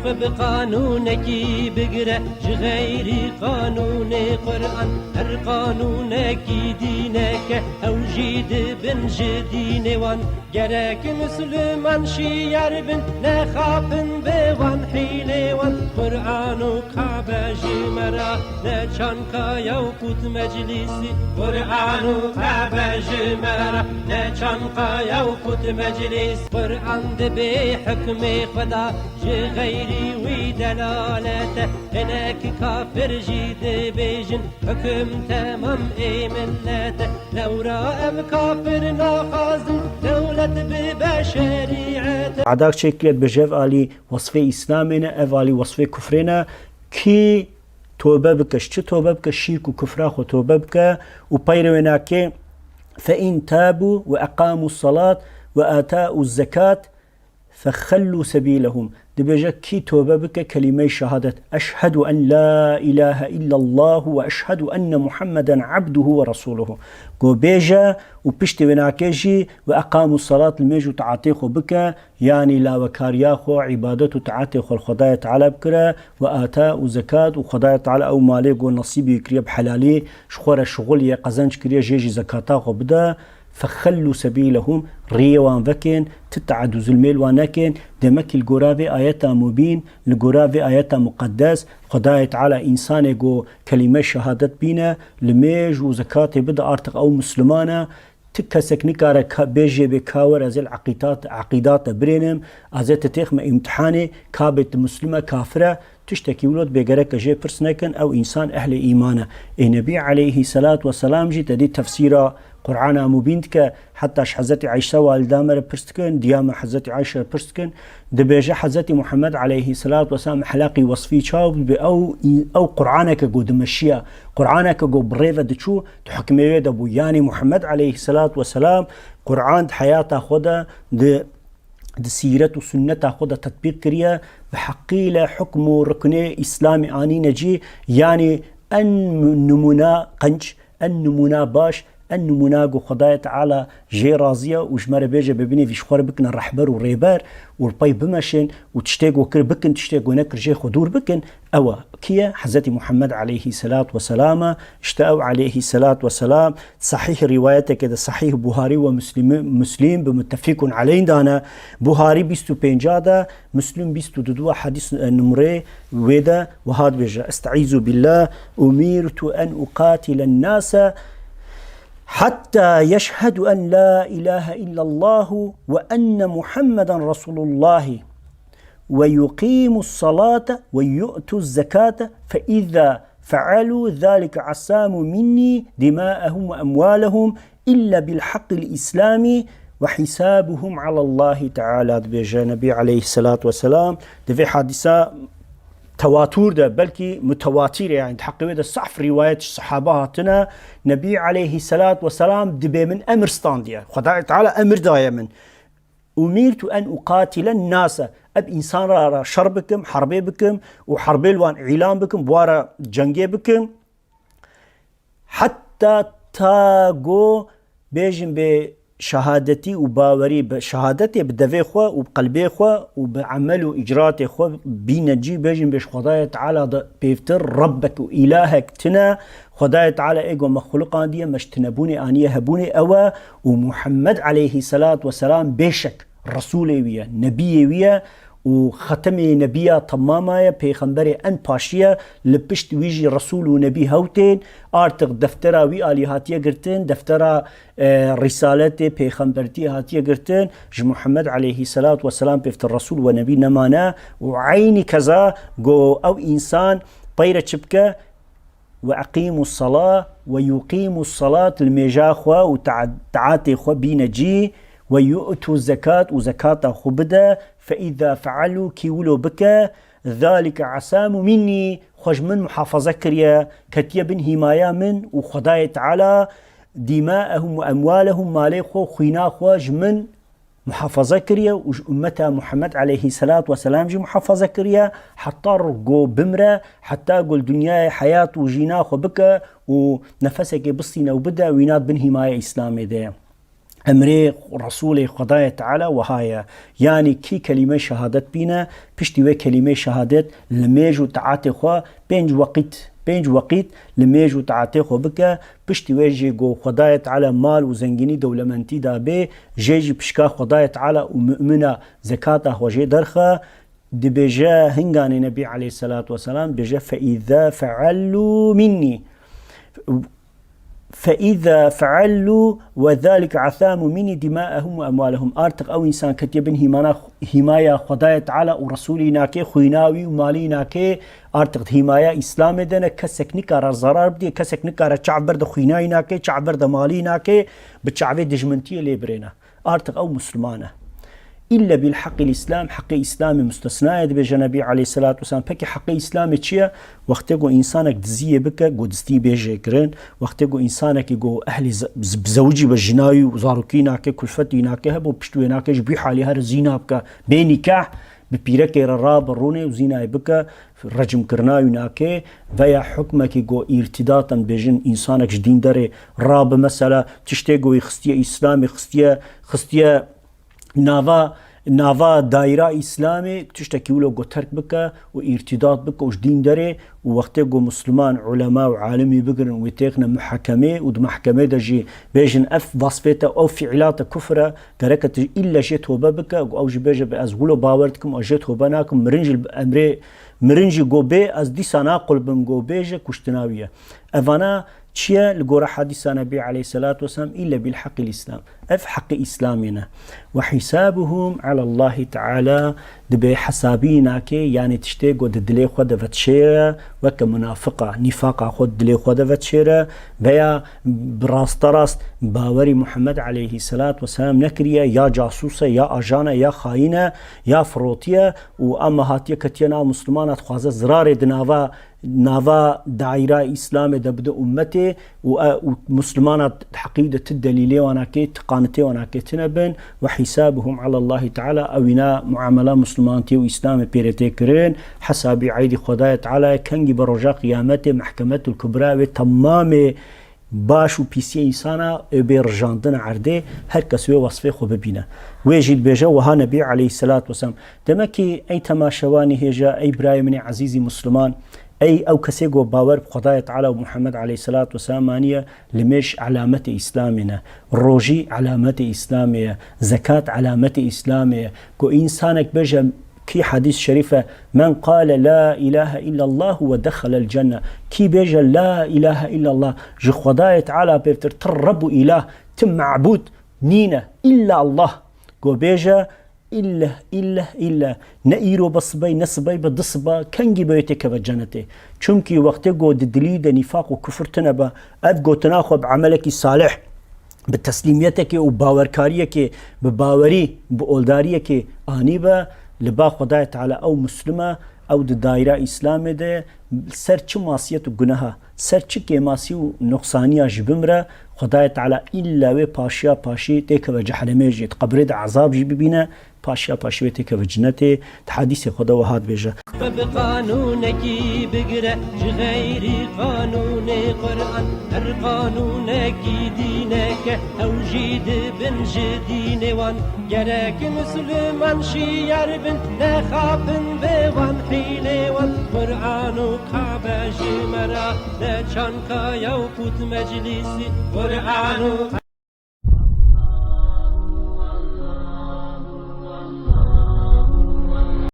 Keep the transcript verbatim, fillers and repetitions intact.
Bi qanûnekî bigire ji xeyrî qanûnê Quran, her qanûnekî dîneke, ew jî dibin ji dînê wan. Gerek Misliman şiyar bin, nexapin bi wan hîlê wan. Quran û Kabe ji me re ne çankaya û qût meclîsî. Quran û Kabe ji me re ne çankaya û qût meclîs. Quran dibe hukmê Xweda, ji xeyrî wî delalete. Hinek kafir jî dibêjin, hukum temam ê millete. Lewra em kafir naxwazin, dewlet bibe şerîete. Adak çêkiriye dibêje ev alî wesfê Îslamê ne, ev alî wesfê kufrê ne. Kî tobe bike, ji çi tobe bike? Şîrk û kufra xwe tobe bike û peyrê wê nake. Fe in tabu ve eqamu salat ve atau zekat fexellu sebilehum. Dibêje kî tobe bike kelîmey şehadet. Eşhedu en la ilahe illallahu ve eşhedu enne Muhammeden abduhu ve resuluhu. Go bêje û piştî wê nake jî ve eqamu salat, limêj û taatê xwe bike, yanî lawekariya xwe, îbadet û taatê xwe li Xwedayê Teala bikire, ve ata û zekat û Xwedayê Teala ew malê go nesîbî kiriye bi helalî, ji xwe re şixul ye, qezenc kiriye, jê jî zekata xwe bide. Fexellu sebîlehum, riyê wan vekên, ti tead û zulmê li wan nekên. Demekî li gora vê ayeta mubîn, li gora vê ayeta muqeddes, Xwedayê Teala însanê go kelîme şehadet bîne, limêj û zekatê bide, artık ew Misliman e. Ti kesek nikare ka-, bêjê bê ka were ez ê li eqîdat-, eqîda te birênim, ez ê te têxme îmtihanê, ka bê tu Mislim e, kafir e. Tiştekî wilo dibê gerek e jê pirs nekin, ew însan ehlê îman e. Ê Nebî aleyhî selat we selam jî te dî tefsîra Qur'ana Mubîn dike, heta ji Hezretî Eyşe walida me re pirs dikin, diya me Hezretî Eyşe re pirs dikin, dibêje Hezretî Muhammed aleyhî selat we selam ehlaqî wesfî çawa bû? Dibê ew, ew Qur'aneke ku dimeşiya, Qur'aneke ku bi rê ve diçû, di hukmê wê de bû. Yanî Muhammed aleyhî selat we selam Qur'an di heyata xwe de, di di sîret û sunneta xwe de tetbîq kiriye, bi heqîle hukm û ruknê Îslamê anîne cî, yanî en nimûna qenc, en nimûna baş, en nimûna ku Xwedayê Teala jê razî ye û ji me re bêje bibînê vî ji xwe re bikine rehber û rêber û li pey bimeşin û tiştê ku kir bikin, tiştê ku nekir jê xwe dûr bikin, ew e. Kî ye? Hezretî Muhammed aleyhî selat we selam e. Îşte ew aleyhî selat we selam, sahîh rîwayeteke de, sahîh Buharî ve Muslîmî, Muslîm bi muttefîkun aleyh dane. Buharî bîst û pênca de, Muslîm bîst û du de, hadîs, e, numrê wê de wiha dibêje, Estaizu billah, umirtu en uqatile nase hatta yeşhedu en la ilahe illallahu ve enne Muhammeden Resulullahi ve yuqimus salate ve yu'tuz zekate fe izâ fe'alû zâlike asâmû minnî dimâehum ve emwâlehum illa bil haqqil îslâmî ve hisâbuhum alallâhi teala, dibêje Nebî aleyhisselatu vesselam. Di vê hadîsa tewatur de, belkî mutewatîr e, yani di heqê wê de sahf rîwayet ji sehaba hatine. Nebî aleyhisselatu vesselam dibê min emir standiye. Xwedayê Teala emir daye min. Umirtu en uqatile nase. Ev însan ra, ra şer bikim, herbê bikim û herbê li wan îlan bikim, bi wan re cengê bikim. Heta ta go bêjin bê şehadetî û bawerî, bi şehadetê, bi devê xwe û bi qelbê xwe û bi emel û îcraatê xwe bîne cî, bêjin bê ji Xwedayê Teala de pêvtir Rebbek û îlahek tine, Xwedayê Teala ê ku me xuliqandiye, me ji tinebûnê aniye hebûnê, ew e û Muhammed aleyhî selat weselam bêşek Resûlê wî ye, Nebiyê wî ye û xetemê Nebiya temama ye, pêxemberê en paşî ye, li pişt wî jî Resûl û Nebî hew tên, artık deftera wî alî hatiye girtin, deftera, e, Rîsaletê, pêxembertiyê hatiye girtin, ji Muhammed aleyhî selat weselam pêvtir Resûl ve Nebî nemane û eynî keza go ew însan peyre çi bike, Ve eqîmus salah ve yuqîmus salat, li mêja xwe û ta-, taatê xwe bîne cî, ve yu'tu zekat û zekata xwe bide, fe îza fealû, kî wilo bike, zalike asâmû minnî, xwe ji min muhafaza kiriye, ketiye bin hîmaya min û Xwedayê Teala, dîmaehum ve emwalehum, malê xwe û xwîna xwe ji min muhafaza kiriye û ji ummeta Muhammed aleyhî selat weselam jî muhafaza kiriye, heta go bimre, heta go li dinyayê heyat û jîna xwe bike û nefesekê bistîne û bide, wîna di bin hîmaya Îslamê de ye. emrê Resûlê Xwedayê Teala wiha ye. Yanî kî kelîmê şehadet bîne, piştî wê kelîmê şehadet li mêj û taetê xwe pênc weqît, pênc weqît li mêj û taetê xwe bike, piştî wê jî ku Xwedayê Teala mal û zengînî dewlemendî da bê, jê jî pişka Xwedayê Teala û mumina zekata xwe jê derxe, dibêje hinganê Nebî aleyhisselatu vesselam, dibêje, "Fe îza feallû minnî." Fe îza feallû ve zalike asâmû minnî dimâehum ve emwâlehum. Artık ew însan ketiye bin hîmana, hîmaya Xwedayê Teala û Resûlî nakê, xwîna wî û malî nakê, artık hîmaya Îslamê de ne, kesek nikare zarar bidê, kesek nikare çav berde xwînayî nakê, çav berde malî nakê, bi çavê dijmintiyê lê birêne. Artık ew Musliman e. Îlle bil heqîl Îslam, heqê Îslamê mustesna ye, dibêje Nebî aleyhisselatu vesselam. Pekî heqê Îslamê çi ye? Wextê ku însanek diziyê bike, ku dizî bê jêkirin, wextê ku însanekî ku ehlî ze-, z-, bi zewicî be jina wî û zarokî nake, kulfetî nake, hebo pişt wê nake, ji bî halî here zîna bike, bê nîkah, bi pîrekê re rabe rûnê û zînayê bike, recmkirina wî nake, veya hukmekî ku îrtîdat em bêjin, însanek ji dîn derê rabe, mesela tiştê ku wî xistiye Îslamê, xistiye, xistiye nava, nava dayîra Îslamê, tiştekî wilo ku terk bike û îrtîdat bike û ji dîn derê û wextê ku Musliman, ulema û alimî bigirin, wî têxine muhakemê û di mahkemê de jî bêjin ev vasfê te, ew fiîla te kufir e, gereke tu îlle jê tobe bike, ku ew jî bêje, "Bi ez wilo bawer dikim, ez jê tobe nakim, mirin jî li emrê, mirin jî go bê, ez dîsa naqulbim go bêje kuştina wî ye." Evana çi ye? Li gora hadîsa Nebî aleyhisselatu vesselam, "Îlle bil heqîl Îslam." Ev heqê Îslamê ne. "Ve hîsabuhum alallahî teala", dibê hesabî nake, yanî tiştê ku di dilê xwe de vedişêre, weke munafiqa, nîfaqa xwe di dilê xwe de vedişêre, veya bi rasterast bawerî Muhammed aleyhisselatu vesselam nekiriye, ya casûs e, ya ajan e, ya xayîn e, ya firotiye û ama hatiye ketiye nav Muslimana, dixwaze zirarê di nava, nava daîra Îslamê de bide ummetê û, e, û Muslimana heqî de ti delîlê wan nake, ti qanitê wan nake tine bin, "Ve hîsabuhum alallahî teala", ewîna muamela Muslimantiyê û Îslamê pê re tê kirin, hesabî eydî Xwedayê Teala ye, kengî be roja Qiyametê, Mehkemetul Kubra wê temamê baş û pîsiyê însana ê bê rijandin erdê, her kes wê wesfê xwe bibîne. Wê jî dibêje wiha Nebî aleyhisselatu vesselam. Demekî ey temaşevanî hêja, ey birayê min ê ezîzî Musliman, ey ew kesê ku bawer bi Xwedayê Teala û Muhammed aleyhisselatu vesselam aniye, limêj alametê Îslamê ne, rojî alametê Îslamê ye, zekat alametê Îslamê ye. Ku însanek bêje, kî hadîs şerîf e, "Men qale la ilahe illallah ve dexelel cenne." Kî bêje la ilahe illallah, ji Xwedayê Teala pêvtir ti Reb û îlah, ti mebûd nîne, îlla Allah. Go bêje, "Îlleh, îlleh, îlleh." Ne îro be sibey, ne sibey be du siba, kengî be wê têkeve cenetê. Çimkî wextê go di dilî de nîfaq û kufir tune be, ev gotina xwe bi emelekî salih, bi teslîmiyetekê û bawerkariyekê, bi bawerî, bi oldariyekê anî be, li ba Xwedayê Teala ew Muslim e, ew di daîra Îslamê de ye, ser çi masiyet û guneha, ser çi kêmasî û noqsaniya jî bimire, Xwedayê Teala îlla wê paşiya paşî têkeve cehenemê jî, di qebrê de ezab jî bibîne, paşiya paşî wê têkeve cinetê. Di hadîsê xwe de wiha dibêje. Bi qanûnekî bigire ji xeyrî qanûnê Quran, her qanûnekî dîneke ew jî dibin ji dînê wan. Gerek Misliman şiyar bin, nexapin bi wan hîlê wan. Quran û Kabe ji me re ne çanka ye û qût meclîsî. Quran û